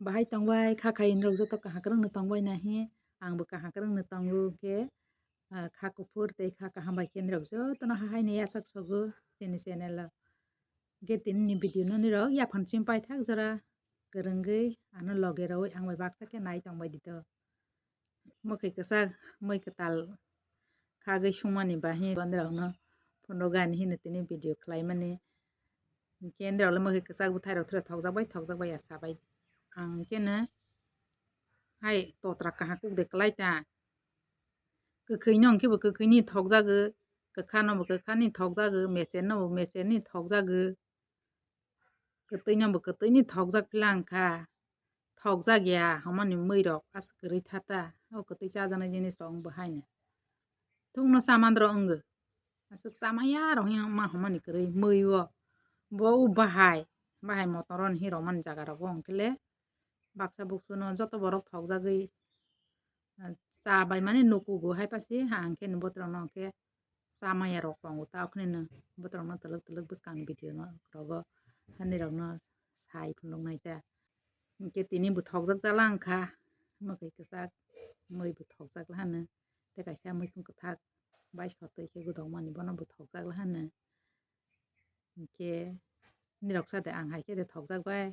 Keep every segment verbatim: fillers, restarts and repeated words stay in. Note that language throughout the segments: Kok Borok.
Bahai tongbai kha khai norok joto kaham kwrwngno tongbai nahi, angbo kaham kwrwngno tongo khe, ah, kha kuphur tei kha kaham bai khe norok jotono hahaini yachak sogo chini channel o. Hwnkhe tinini video no norok yaphang chim paithak jora kwrwngwi ano loge rwui ang bai baksa khe nai tongbai di to. Mwkhwi kwchak, mwi kwtal khagwi sungmani bahai norokno phunukgani hino tini video khlaimani. Hwnkhe norokle mwkhwi kwchak bwthairok thokjak bai thokjak bai ya sabai. Ang hwnkhe no hai totra kaham kuk de kwlai ta. Kwkhwino hwnkhe bo kwkhwini thokjago, kwkhano bo kwkhani thokjago, mecherno bo mecherni thokjago. Kwtwino bo kwtwini thokjak pila wngkha. Thokjak ya, hamani mwirok aswk kwrwi tha ta. O kwtwi chajaknai jinisrok wng bo haino. Thungno chamandro wngwi. Aswk chamaya rok wngya ma hamani kwrwi mwi o. Bo o bahai, bahai motor on hi romani jaga rogo hwnkhe le. Baksa buksuno joto borok thokjagwi, ah, cha bai mani nukugo hai pasi, ha hwnkhe ni botrokno hwnkhe cha maya rok tongo ta, okhne no botrokno twlwk twlwk bwskang video no rogo hani rokno sai phunuknai ta. Hwnkhe tini bo thokjak jala wngkha, mwkhwi kwchak, mwi bo thokjak hano, tei kaisa muikhwng kwthak bai sotwi khe gwdokmani bono bo thokjak hano. Hwnkhe nirok sa de ang hai khe de thokjak bai.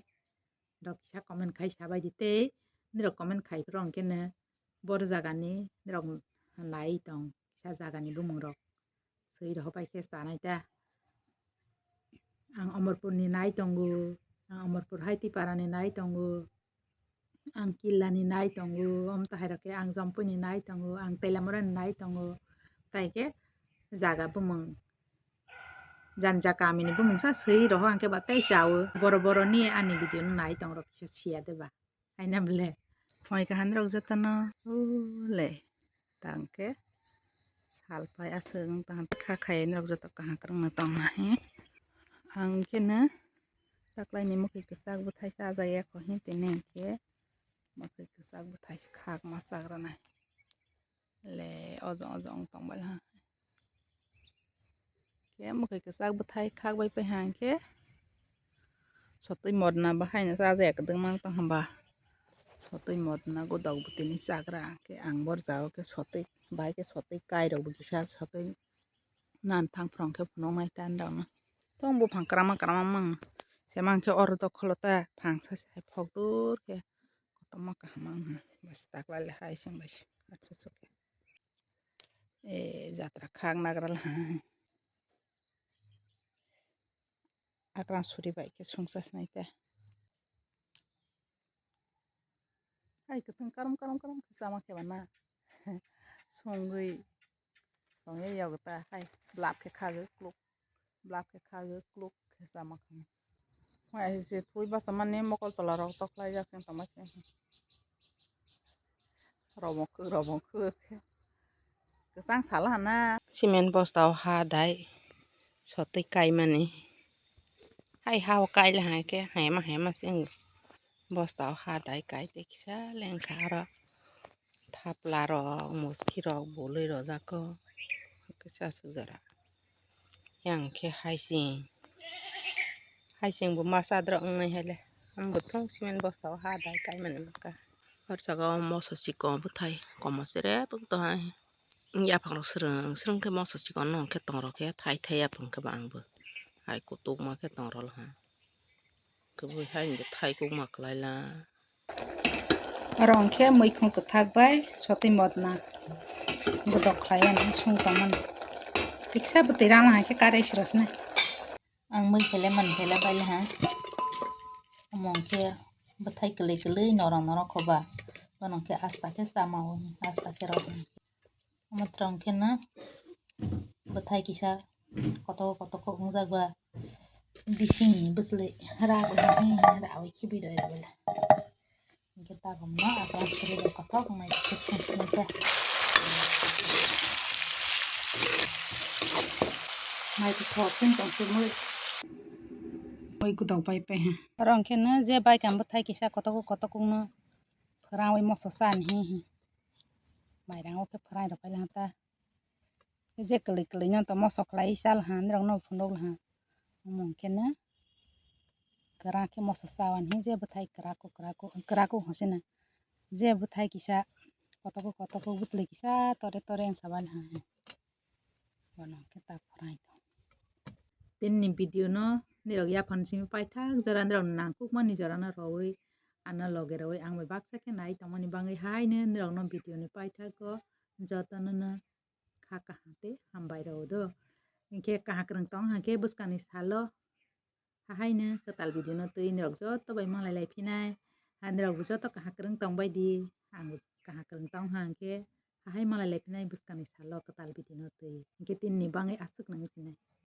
Rok kisa comment khai sabai di tei nirok comment khai phuru hwnkhe no bor jagani nirok nai tong kisa jagani bumung rok swi rohor bai khe chanai ta. Ang Omorpur ni nai tongo, ang Omorpur hai Tipara ni nai tongo. Ang Killa ni nai tongo, omo tahai rok khe ang Jompui ni nai tongo, ang Teilamura ni nai tongo, tai khe jaga bumung janja kami ni bumung sa swi roho ang khe ba tei chawo, boro boro ni ani video no nai tong rok kisa siya de ba, haina bole. Phai kaham rok joto no, ule, tang khe sal pai aswk wng tong kha khai norok joto kaham kwrwng no tong nahi, ang khe no. Taklaini mwkhwi kwchak bwthai chajak ya kho hwn tini hwnkhe mwkhwi kwchak bwthai khakma chak rwnai. Le ojong ojong wng tong bai ha. Khe mwkhwi kwchak bwthai khak bai pai ha hwnkhe sotwi modna bahaino chajak ya kwdwkma wng tong hwnba. Sotwi modna godok bwtwini chagra hwnkhe ang bor jagao khe sotwi bahai khe sotwi kairokbo kisa sotwi nan thang phrwng khe phunuknai ta norokno. Tong buphang kwrama kwrama mang se mang khe oro dokholo ta phang sa se hai phok dur khe kotorma kaham mang ha bai se taklai le hai seng bai se atsa sok khe. E jatra khak nagra la ha. Akrang suri bai khe sungsa sinai ta. Hai kwthwng karom karom karom khe chama khe ba na. Songwi songya yago ta hai blap khe khagwi kluk blap khe khagwi kluk khe chama khe. Hai se thui basa mani mokol tola rok toklai jak khe tongma khe. Romok khe romok khe. Kwchang sala hana. Cement bosta o ha dai sotwi kaimani. Hai ha o kaila hai khe haima haima se wng. Bosta o ha dai kai tei kisa lengkha aro thapla rok muski rok bului rojak o kisa sujara. Yang khe haising. Haising bo masa doro wngnai hai le. Ang bo thung cement bosta o ha dai kaimani mankha. Hor saka o moso chikon bwthai komo sere bwk to hai. Yaphang rok swrwng swrwng khe moso chikon no hwnkhe tong rok khe thai thai yaphang khe bo ang bo. Hai kutuk ma khe tong rok ha. Kwbui hai hwnkhe thai kuk ma kwlai la. Oro hwnkhe muikhwng kwthak bai sotwi modna. Bodok khlai ani sung tongmani. Tiksa bwtwi rang hai khe kare sirosna. Ang mui khe le mani khe le bai le ha. Omo hwnkhe bwthai kwlwi kwlwi norok norok khoba. Bono hwnkhe asta khe chama o, asta khe rw. Omo twrwng khe no bwthai kisa kotor kotor khe wngjak ba bising ni bwchwlwi rak rak wi khibi rw bela. Hwnkhe tabuk no akwlwng suri bai kotor wngnai khe sung sung khe. Naithothok khe tong khe mui, mui gwdok bai pai ha. Oro hwnkhe no je bai kha bwthai kisa kotor kotor no phwrangwi moso chani hi hi. Mairang o khe phwrang rok pai lang ta. Je kwlwi kwlwi no to moso khlai chal ha, nirok no phunuk ha. Omo hwnkhe no. Kwrak khe moso chawan hi je bwthai kwrak kwrak kwrak hosina. Je bwthai kisa kotogo kotogo bwsli kisa tore tore ang sabali ha. Bono khe tak phorai tong. Tinini video no nirok yaphang simi paithak jora nirok nangkukmani jora no rowui ano loge rowui ang bai baksa khe nai tongmani bagwi haino nirok no video ni paithak o jotono no kha kaham tei hambai rw do. Hinkhe kaham kwrwng tong hwnkhe bwskangni salo hahaino kwtal video no twi nirok joto bai malai lai phinai. Ha nirok bo joto kaham kwrwng tong bai di. Ang bo kaham kwrwng tong ha hinkhe hahai malai lai phinai bwskangni salo kwtal video no twi. Hinkhe tinini bagwi aswk nang sinai.